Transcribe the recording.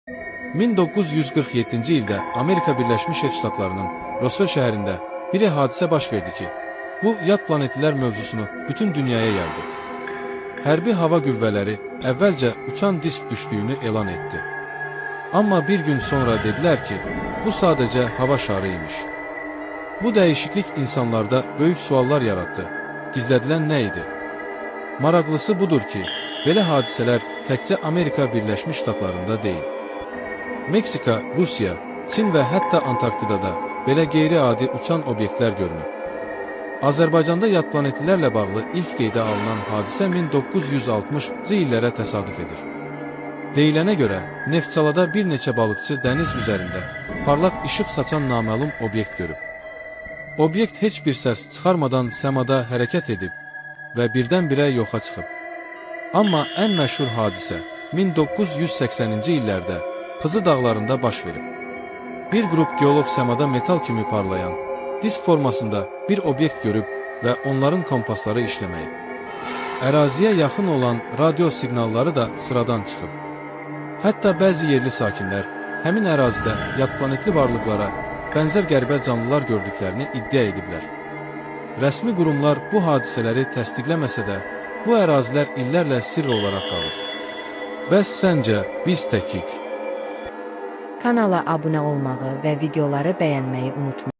1947-ci ildə Amerika Birləşmiş Ştatlarının Roswell şəhərində bir hadisə baş verdi ki, bu yad planetlilər mövzusunu bütün dünyaya yaydı. Hərbi hava qüvvələri əvvəlcə uçan disk düşdüyünü elan etdi. Amma bir gün sonra dedilər ki, bu sadəcə hava şarı imiş. Bu dəyişiklik insanlarda böyük suallar yaratdı. Gizlədilən nə idi? Maraqlısı budur ki, belə hadisələr təkcə Amerika Birləşmiş Ştatlarında deyil. Meksika, Rusiya, Çin və hətta Antarktidada belə qeyri-adi uçan obyektlər görünüb. Azərbaycanda yad planetlilərlə bağlı ilk qeydə alınan hadisə 1960-cı illərə təsadüf edir. Deyilənə görə, Neftçalada bir neçə balıqçı dəniz üzərində parlaq işıq saçan naməlum obyekt görüb. Obyekt heç bir səs çıxarmadan səmada hərəkət edib və birdən-birə yoxa çıxıb. Amma ən məşhur hadisə 1980-ci illərdə Xızı dağlarında baş verib. Bir qrup geoloq səmada metal kimi parlayan, disk formasında bir obyekt görüb və onların kompasları işləməyib. Əraziyə yaxın olan radio siqnalları da sıradan çıxıb. Hətta bəzi yerli sakinlər həmin ərazidə yad planetli varlıqlara bənzər qəribə canlılar gördüklərini iddia ediblər. Rəsmi qurumlar bu hadisələri təsdiqləməsə də, bu ərazilər illərlə sirr olaraq qalır. Bəs səncə biz təkik? Kanala abunə olmağı və videoları bəyənməyi unutmayın.